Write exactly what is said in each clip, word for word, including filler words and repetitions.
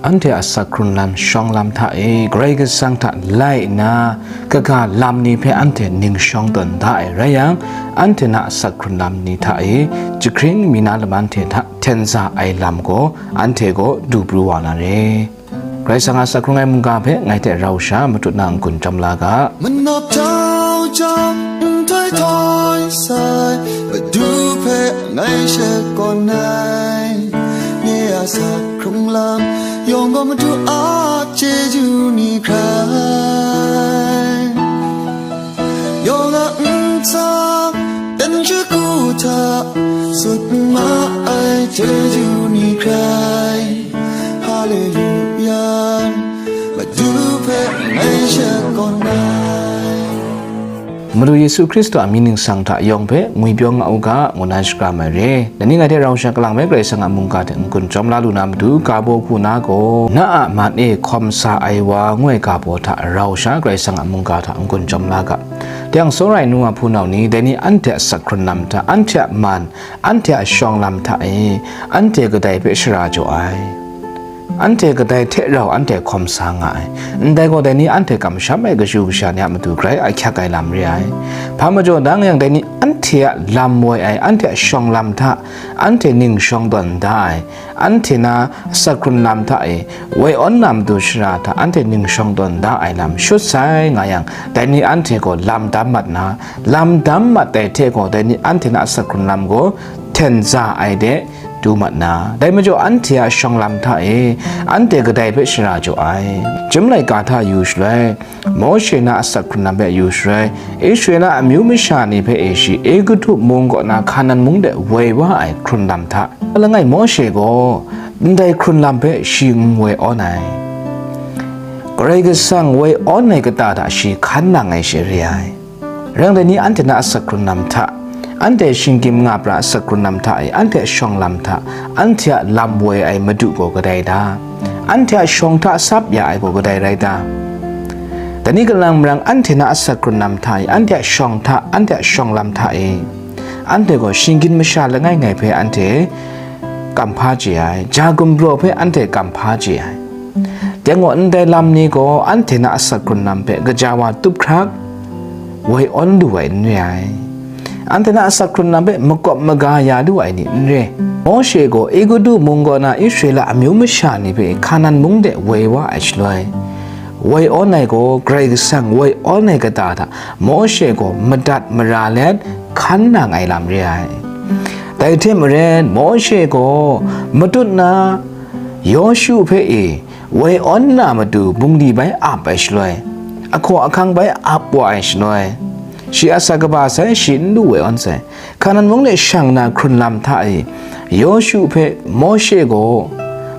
Anhte a asak hkrun lam shawng lam hta e Karai Kasang hta lai nna, kaga lam ni hpe anhte ning shawng tawn da ai rai yang, anhte na asak hkrun lam ni hta e jahkring mi na laman hte hta hten za ai lam gaw anhte gaw du pru wa na re. Karai Kasang a asak hkrung ai mungga hpe ngai hte rau sha matut na n-gun chyawm la ga. Manawp jau jang nhtoi htoi sai, Madu hpe ngai shakawn ai. Nye a asak hkrung lam yawng gaw Madu a chyeju ni hkrai. Yawng a ntsa dan shagu hta sut ma ai chyeju ni hkrai. Haleluya, Madu hpe ngai shakawn ai. Madu Yesu Hkristu a mying ningsang hta yawng hpe ngwipyaw nga u ga, ngu na shakram ai re. Dai ni ngai hte rau sha kalang me Karai Kasang a mungga hte n-gun chyawm la lu na matu, ga baw hku na gaw, na a man e hkawm sa ai wa, ngu ai ga baw hta rau sha Karai Kasang a mungga hta n-gun chyawm la ga. Teng tsawra ai nu wa hpunau ni, dai ni anhte a asak hkrun lam hta, anhte a man, anhte a shawng lam hta e, anhte kadai hpe shara jaw ai. Anhte kadai hte rau anhte hkawm sa nga ai. Ndai gaw, dai ni anhte kamsham ai kashu kasha ni a matu grai ahkyak ai lam re ai. Hpa majaw dang yang, dai ni anhte a lam woi ai, anhte a shawng lam hta, anhte ning shawng tawn da ai, anhte na asak hkrun lam hta e woi awn na matu shara hta anhte ning shawng tawn da ai lam shut sai nga yang, dai ni anhte gaw lam dam mat na, lam dam mat ai hte gaw, dai ni anhte na asak hkrun lam gaw hten za ai de du mat na, dai majaw anhte a shawng lam hta e anhte kadai hpe shara jaw ai. Chyum laika hta yu shaloi, Mawshe na asak hkrun lam hpe yu shaloi, Israela amyu masha ni hpe e shi Egutu mung kaw na Hkanan mung de woi wa ai hkrun lam hta, langai Mawshe gaw ndai hkrun lam hpe shi n woi awn ai. Karai Kasang woi awn ai kata hta shi hkan nang ai she re ai. Rai yang, dai ni anhte na asak hkrun lam hta, anhte shinggyim nga pra asak hkrun lam hta e, anhte a shawng lam hta, anhte a lam woi ai Madu gaw kadai ta? Anhte a shawng hta sap ya ai gaw kadai rai ta? Dai ni kalang marang anhte na asak hkrun lam hta e, anhte a shawng hta, anhte a shawng lam hta e, anhte gaw shinggyim masha langai ngai hpe anhte kamhpa chye ai, ja gumhpraw hpe anhte kamhpa chye ai. Dai gaw, ndai lam ni gaw anhte na asak hkrun lam hpe gaja wa tup hkrak woi awn lu ai n re ai. Anhte na asak hkrun lam hpe makawp maga ya lu ai ni n re. Mawshe gaw Egutu mung kaw na Israela amyu masha ni hpe Hkanan mung de woi wa ai shaloi, woi awn ai gaw Karai Kasang woi awn ai kata hta Mawshe gaw madat mara let hkan nang ai lam re ai. Dai hte maren, Mawshe gaw matut na Yawshu hpe e woi awn na matu bungli bai ap ai shaloi, ahkaw ahkang bai ap wa ai shaloi, shi a sa kaba sai, shi n lu woi awn sai. Hkanan mung de shang na hkrun lam hta e, Yawshu hpe Mawshe gaw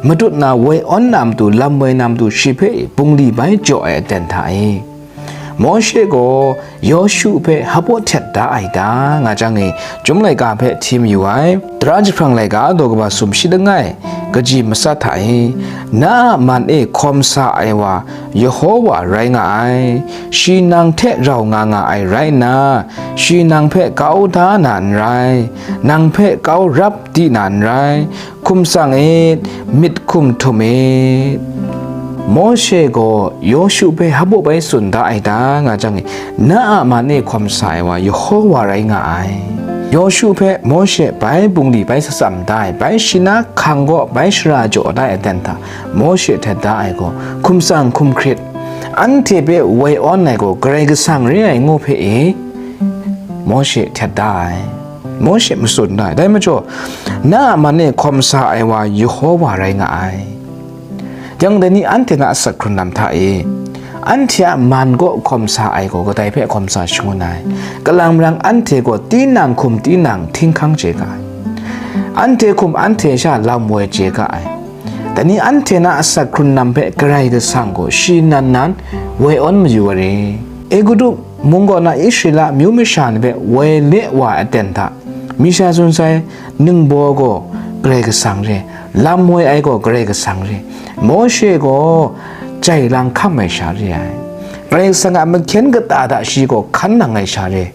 matut na woi awn na matu lam woi na matu shi hpe e bungli bai jaw ai aten hta e, Mawshe gaw Yawshu hpe hpaw htet da ai ta, nga jang e, Chyum laika hpe hti mayu ai. Tara jahprang laika daw kaba sumshi langai, kaji matsat hta e, na a man e hkawm sa ai wa Yehowa rai nga ai. Shi nang hte rau nga nga ai rai nna, shi nang hpe kau da na n rai, nang hpe kau rap di na n rai, hkum tsang it, myit hkum htum it. Mawshe gaw Yawshu hpe hpaw bai tsun da ai ta, nga jang e, na a man e hkawm sa ai wa Yehowa rai nga ai. Yawshu hpe Mawshe bai bungli bai shatsam da ai, bai shi na hkang kaw bai shara jaw da ai aten hta Mawshe htet da ai gaw, hkum tsang hkum hkrit, anhte hpe woi awn ai gaw Karai Kasang re ai ngu hpe e, Mawshe htet da ai. Mawshe matsun da ai. Dai majaw, na a man e hkawm sa ai wa Yehowa rai nga ai. Yang dai ni anhte na asak hkrun lam hta e, anhte a man kaw hkawm sa ai gaw kadai hpe hkawm sa shangun ai? Kalang marang anhte gaw tinang hkum tinang htinghkang chye ga ai. Anhte hkum anhte sha lam woi chye ga ai. Dai ni anhte na asak hkrun lam hpe Karai Kasang gaw shi nan nan woi awn mayu ai re. Egutu mung kaw na Israela amyu masha ni hpe woi le wa ai aten hta, mi sha tsun sai, ningbaw gaw Karai Kasang re, lam woi ai gaw Karai Kasang re, Mawshe gaw jai lang hkam ai sha re ai. Karai Kasang a mahkyen kata hta shi gaw hkan nang ai sha re.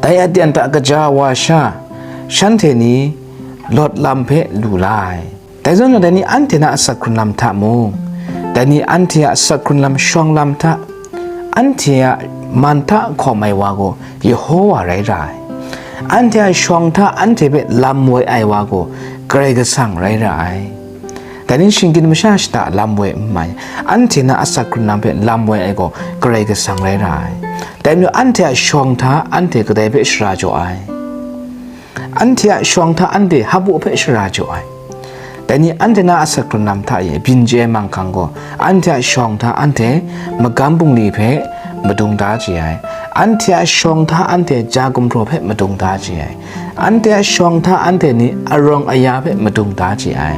Dai aten hta kaja wa sha, shanhte ni lawt lam hpe lu la ai. Dai zawn gaw, dai ni anhte na asak hkrun lam hta mung, dai ni anhte a asak hkrun lam shawng lam hta, anhte a man hta hkawm ai wa gaw Yehowa rai ra ai. Anhte a shawng hta anhte hpe lam woi ai wa gaw Karai Kasang rai ra ai. Dai ni shinggyim masha shada lam woi n mai, anhte na asak hkrun lam hpe lam woi ai gaw Karai Kasang rai ra ai. Dai majaw, anhte a shawng hta anhte kadai hpe shara jaw ai? Anhte a shawng hta anhte hpaw hpe shara jaw ai. Dai ni anhte na asak hkrun lam hta e byin chye ai manghkang gaw, anhte a shawng hta anhte magam bungli hpe madung da chye ai. Anhte a shawng hta anhte ja gumhpraw hpe madung da chye ai. Anhte a shawng hta anhte ni arawng aya hpe madung da chye ai.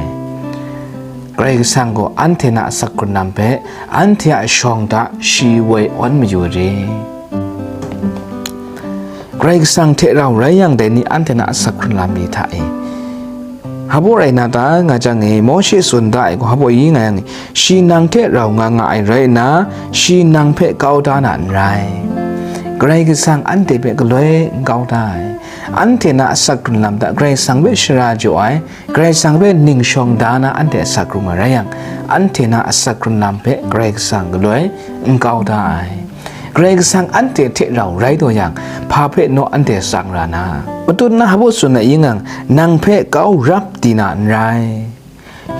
Karai Kasang gaw anhte na asak hkrun lam hpe anhte a shawng hta shi woi awn mayu re. Karai Kasang hte rau rai yang, dai ni anhte na asak hkrun lam ni hta e, hpaw rai na ta nga jang e, Mawshe tsun da ai gaw, hpaw i nga yang e, shi nang hte rau nga nga ai rai nna, shi nang hpe kau da na n rai. Karai Kasang anhte hpe galoi n kau da ai. Anhte na asak hkrun lam hta Karai Kasang hpe shara jaw ai, Karai Kasang hpe ning shawng da na anhte asak hkrung ai rai yang, anhte na asak hkrun lam hpe Karai Kasang galoi n kau da ai. Karai Kasang anhte hte rau rai taw yang, hpa hpe naw anhte tsang ra na? Matut na hpaw tsun ai yin ngang, nang hpe kau rap di na n rai.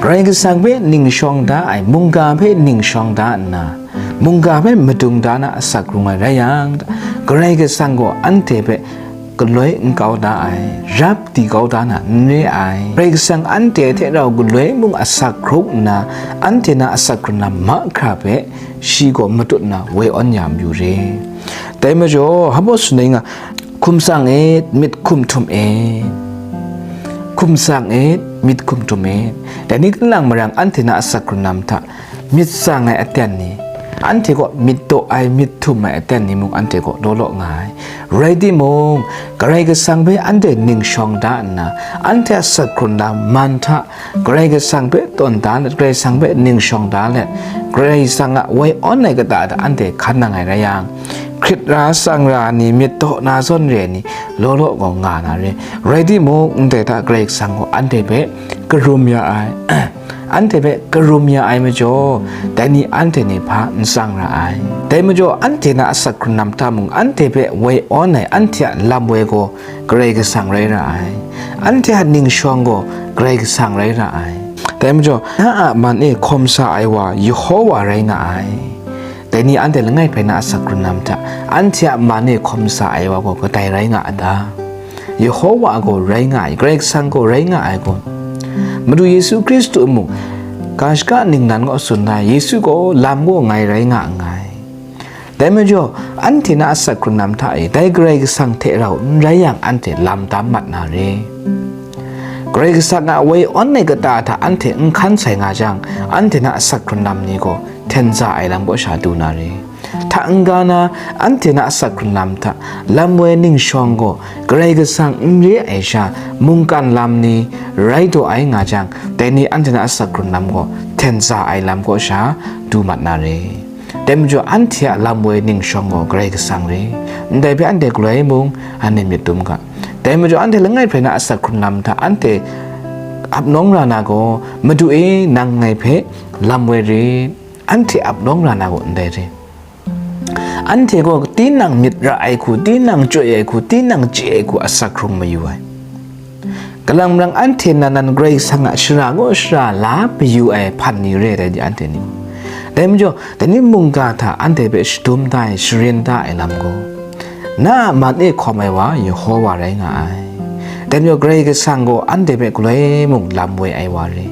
Karai Kasang hpe ning shawng da ai, mungga hpe ning shawng da nna, mungga hpe madung da na asak hkrung ai rai yang, Karai Kasang gaw anhte hpe galoi n kau da ai, rap di kau da na n re ai. Karai Kasang anhte hte rau galoi mung asak hkrung nna, anhte na asak hkrun lam mahkra hpe shi gaw matut na woi awn ya mayu re. Dai majaw, hpaw tsun ai nga, hkum tsang e, myit hkum htum e, hkum tsang e, myit hkum htum e. Dai ni kalang marang anhte na asak hkrun lam hta myit tsang ai aten ni, anhte kaw myit daw ai, myit htum ai aten ni mung anhte kaw law law nga ai. Rai timung, Karai Kasang hpe anhte ning shawng da nna, anhte a asak hkrun lam man hta Karai Kasang hpe tawn da let, Karai Kasang hpe ning shawng da let, Karai Kasang a woi awn ai kata hta anhte hkan nang ai rai yang, hkrit ra tsang ra ni, myit daw na zawn re ai ni, law law gaw nga na re. Rai timung, ndai hta Karai Kasang gaw anhte hpe karum ya ai. Anhte hpe karum ya ai majaw, dai ni anhte ni hpa n tsang ra ai. Dai majaw, anhte na asak hkrun lam hta mung, anhte hpe woi awn ai anhte a lam woi gaw Karai Kasang rai ra ai. Anhte a ning shawng gaw Karai Kasang rai ra ai. Dai majaw, na a man e hkawm sa ai wa Yehowa rai nga ai. Dai ni anhte langai hpe na asak hkrun lam hta, anhte a man e hkawm sa ai wa gaw kadai rai nga a ta? Yehowa gaw rai nga ai, Karai Kasang gaw rai nga ai gaw, Madu Yesu Hkristu mung, ga shaka ningnan gaw tsun da ai, Yesu gaw lam gaw ngai rai nga nngai. Dai majaw, anhte na asak hkrun lam hta e, dai Karai Kasang hte rau n rai yang, anhte lam tam mat na re. Karai Kasang a woi awn ai kata hta anhte n hkan sai nga jang, anhte na asak hkrun lam ni gaw hten za ai lam kaw sha du na re. Hta n-ga na, anhte na asak hkrun lam hta lam woi ning shawng gaw Karai Kasang n re ai sha, mungkan lam ni rai taw ai nga jang, dai ni anhte na asak hkrun lam gaw hten za ai lam kaw sha du mat na re. Dai majaw, anhte a lam woi ning shawng gaw Karai Kasang re. Ndai hpe anhte galoi mung, anhte myit dum ga. Dai majaw, anhte langai hpe na asak hkrun lam hta anhte ap nawng ra na gaw, Madu e, nang ngai hpe lam woi rit. Anhte ap nawng ra na gaw ndai re. Anhte gaw tinang myit ra ai hku, tinang chyoi ai hku, tinang chye ai hku asak hkrung mayu ai. Kalang marang anhte nan nan Karai Kasang a shara gaw shara la mayu ai hpan ni re dai di anhte ni. Dai majaw, dai ni mungga hta anhte hpe shadum da ai, sharin da ai lam gaw, na a man e hkawm ai wa Yehowa rai nga ai. Dai majaw, Karai Kasang gaw anhte hpe galoi mung lam woi ai wa re.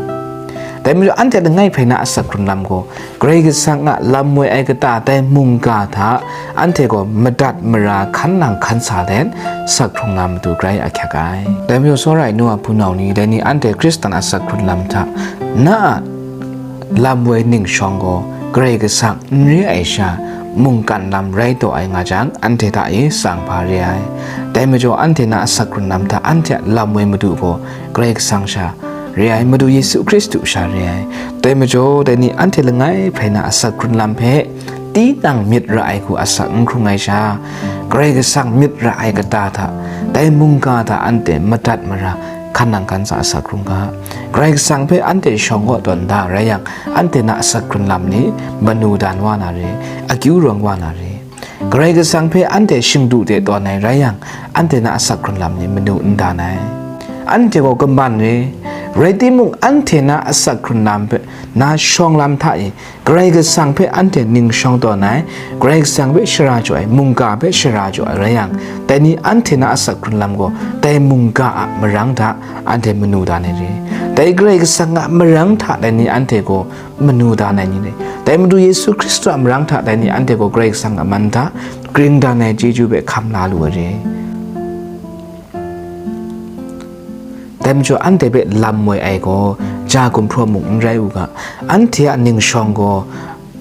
Dai majaw, anhte langai hpe na asak hkrun lam gaw, Karai Kasang a lam woi ai kata dai mungga hta anhte gaw madat mara hkan nang hkan sa let, sak hkrung na matu grai ahkyak ai. Dai majaw, tsawra ai nu a hpunau ni, dai ni anhte Hkristan a sak hkrun lam hta, na a lam woi ning shawng gaw Karai Kasang n re ai sha, mungkan lam rai taw ai nga jang, anhte hta e tsang hpa re ai. Dai majaw, anhte na asak hkrun lam hta anhte a lam woi Madu gaw Karai Kasang sha re ai, Madu Yesu Hkristu sha re ai. Dai majaw, dai ni anhte langai hpe na asak hkrun lam hpe tinang myit ra ai hku asak n hkrung ai sha, Karai Kasang myit ra ai kata hta, dai mungga hta anhte madat mara Hkan nang hkan sa asak hkrung ga. Karai Kasang hpe anhte shawng kaw tawn da rai yang, anhte na asak hkrun lam ni manu dan wa na re, akyu rawng wa na re. Karai Kasang hpe anhte shingdu de tawn ai rai yang, anhte na asak hkrun lam ni manu n dan ai. Anhte gaw kaman re, rai timung, anhte na asak hkrun lam hpe na shawng lam hta e, Karai Kasang hpe anhte ning shawng tawn ai, Karai Kasang hpe shara jaw ai, mungga hpe shara jaw ai rai yang, dai ni anhte na asak hkrun lam gaw dai mungga a marang hta anhte manu dan ai re. Dai Karai Kasang a marang hta dai ni anhte gaw manu dan ai ni re. Dai Madu Yesu Hkristu a marang hta dai ni anhte gaw Karai Kasang a man hta gring dan ai chyeju hpe hkam la lu ai re. Dai majaw anhte hpe lam moi ai gaw, ja gumhpraw mung n rai u ga, anhte a ning shawng gaw,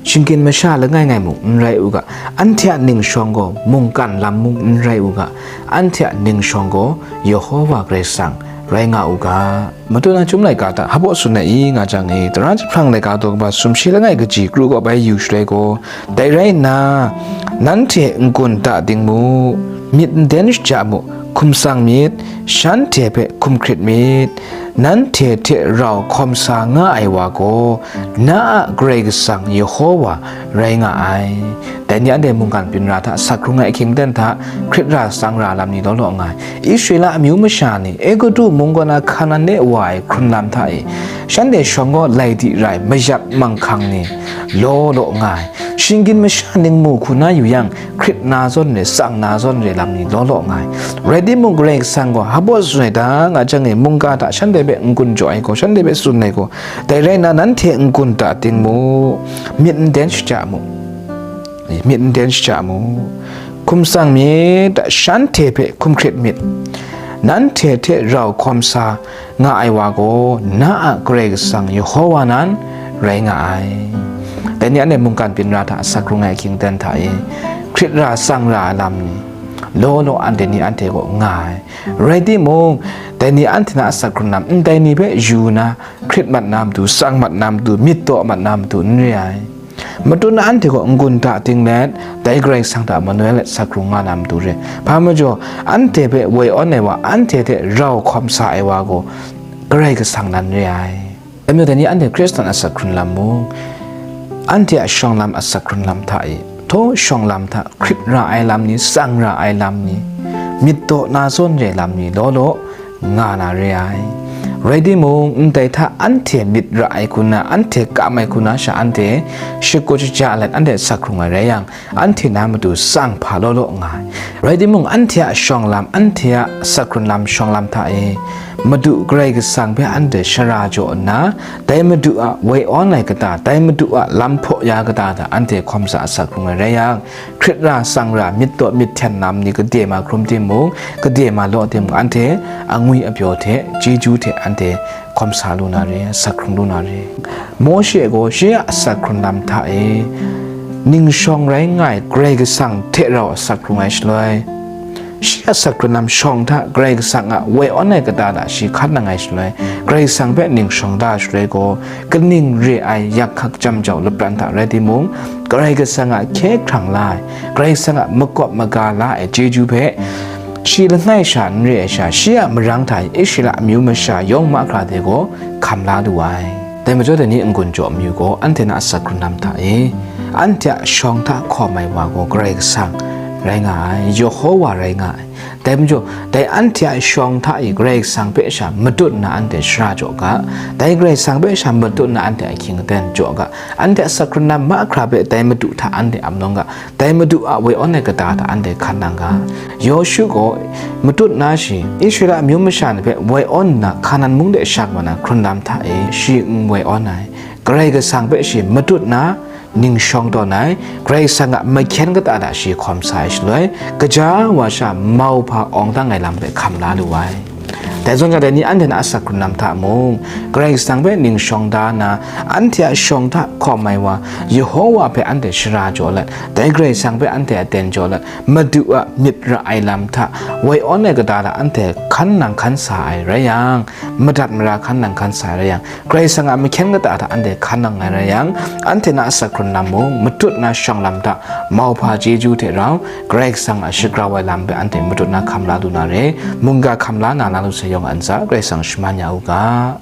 shinggyim masha langai ngai mung n rai u ga, anhte a ning shawng gaw, mungkan lam mung n rai u ga, anhte a ning shawng gaw, Yehova Karai Kasang rai nga u ga. Madu na Chyum laika hta hpaw tsun ai i nga jang e, tara jahprang laika daw kaba sumshi langai kaji kru kawp ai yu shaloi gaw, dai rai nna, nanhte n-gun ta ding mu, myit n den shaja mu, hkum tsang myit, shanhte hpe hkum hkrit myit, nanhte hte rau hkawm sa nga ai wa gaw, na a Karai Kasang Yehova rai nga ai. Dai ni anhte mungkan byin ra hta, asak hkrung ai ahkying aten hta, hkrit ra tsang ra lam ni law law nga ai. Israela amyu masha ni Egutu mung kaw na Hkanan de wa ai hkrun lam hta e, shanhte shawng gaw lai di rai mayat manghkang ni law law nga ai. Shinggyim masha ningmu hku na yu yang, hkrit na zawn re, tsang na zawn re lam ni law law nga ai. Rai timung, Karai Kasang gaw hpaw tsun ai da nga jang e, mungga hta shanhte hpe n-gun jaw ai gaw, shanhte hpe tsun ai gaw, dai rai nna, nanhte n-gun ta ding mu, myit n den shaja mu, myit n den shaja mu, hkum tsang myit, shanhte hpe hkum hkrit myit, nanhte hte rau hkawm sa nga ai wa gaw, na a Karai Kasang Yehova nan rai nga ai. Dai ni anhte mungkan byin ra hta, asak hkrung ai ahkying aten hta e, hkrit ra tsang ra ai lam ni law law anhte ni anhte gaw nga ai. Rai timung, dai ni anhte na asak hkrun lam ndai ni hpe yu na, hkrit mat na matu, tsang mat na matu, myit taw mat na matu n re ai. Matut na anhte gaw n-gun ta ting let, dai Karai Kasang hta manoi let asak hkrung nga na matu re. Hpa majaw, anhte hpe woi awn ai wa, anhte hte rau hkawm sa ai wa gaw, Karai Kasang nan re ai. Dai majaw, dai ni anhte Hkristan asak hkrun lam mung, anhte a shawng lam asak hkrun lam hta e, htaw shawng lam hta hkrit ra ai lam ni, tsang ra ai lam ni, myit taw na zawn re lam ni law law nga na re ai. Rai timung, ndai hta anhte myit ra ai hku na, anhte kam ai hku na sha, anhte shakut shaja let anhte asak hkrung ai rai yang, anhte na matu tsang hpa law law nga ai. Rai timung, anhte a shawng lam, anhte a asak hkrun lam shawng lam hta e, Madu Karai Kasang hpe anhte shara jaw nna, dai Madu a woi awn ai kata, dai Madu a lam hpaw ya kata hta anhte hkawm sa asak hkrung ai rai yang, hkrit ra, tsang ra, myit taw myit hten lam ni gade ma hkrum timung, gade ma law timung, anhte angwi apyaw hte, chyeju hte anhte hkawm sa lu na re, asak hkrung lu na re. Mawshe gaw shi a asak hkrun lam hta e, ning shawng rai nga ai Karai Kasang hte rau asak hkrung ai shaloi, shi a asak hkrun lam shawng hta Karai Kasang a woi awn ai kata hta shi hkan nang ai shaloi, Karai Kasang hpe ning shawng da shaloi gaw, kaning re ai yak hkak jam jau lapran hta rai timung, Karai Kasang a hkye hkrang la ai, Karai Kasang a makawp maga la ai chyeju hpe, shi langai sha n re ai sha, shi a marang hta e Israela amyu masha yawng mahkra de gaw hkam la lu ai. Dai majaw, dai ni n-gun jaw amyu gaw, anhte na asak hkrun lam hta e, anhte a shawng hta hkawm ai wa gaw Karai Kasang rai nga ai, Yehova rai nga ai. Dai majaw, dai anhte a shawng hta e Karai Kasang hpe sha matut nna anhte shara jaw ga, dai Karai Kasang hpe sha matut nna anhte ahkying aten jaw ga, anhte asak hkrun lam mahkra hpe dai Madu hta anhte ap nawng ga, dai Madu a woi awn ai kata hta anhte hkan nang ga. Yawshu gaw matut na shi, Israela amyu masha ni hpe woi awn nna, Hkanan mung de sha kaba na hkrun lam hta e shi n woi awn ai. Karai Kasang hpe shi matut nna, ning shawng tawn ai, Karai Kasang a mahkyen kata hta shi hkawm sa ai shaloi, kaja wa sha mauhpa awng dang ai lam hpe hkam la lu ai. Dai zawn sha, dai ni anhte na asak hkrun lam hta mung, Karai Kasang hpe ning shawng da nna, anhte a shawng hta hkawm ai wa, Yehova hpe anhte shara jaw let, dai Karai Kasang hpe anhte aten jaw let, Madu a myit ra ai lam hta, woi awn ai kata hta anhte hkan nang hkan sa ai rai yang, madat mara hkan nang hkan sa ai rai yang, Karai Kasang a mahkyen kata hta anhte hkan nang ai rai yang, anhte na asak hkrun lam mung, matut na shawng lam hta, mauhpa chyeju hte rau, Karai Kasang a shagrau ai lam hpe anhte matut na hkam la lu na re, mungga hkam la nga na lu sai nga ntsa, Karai Kasang shaman ya u ga.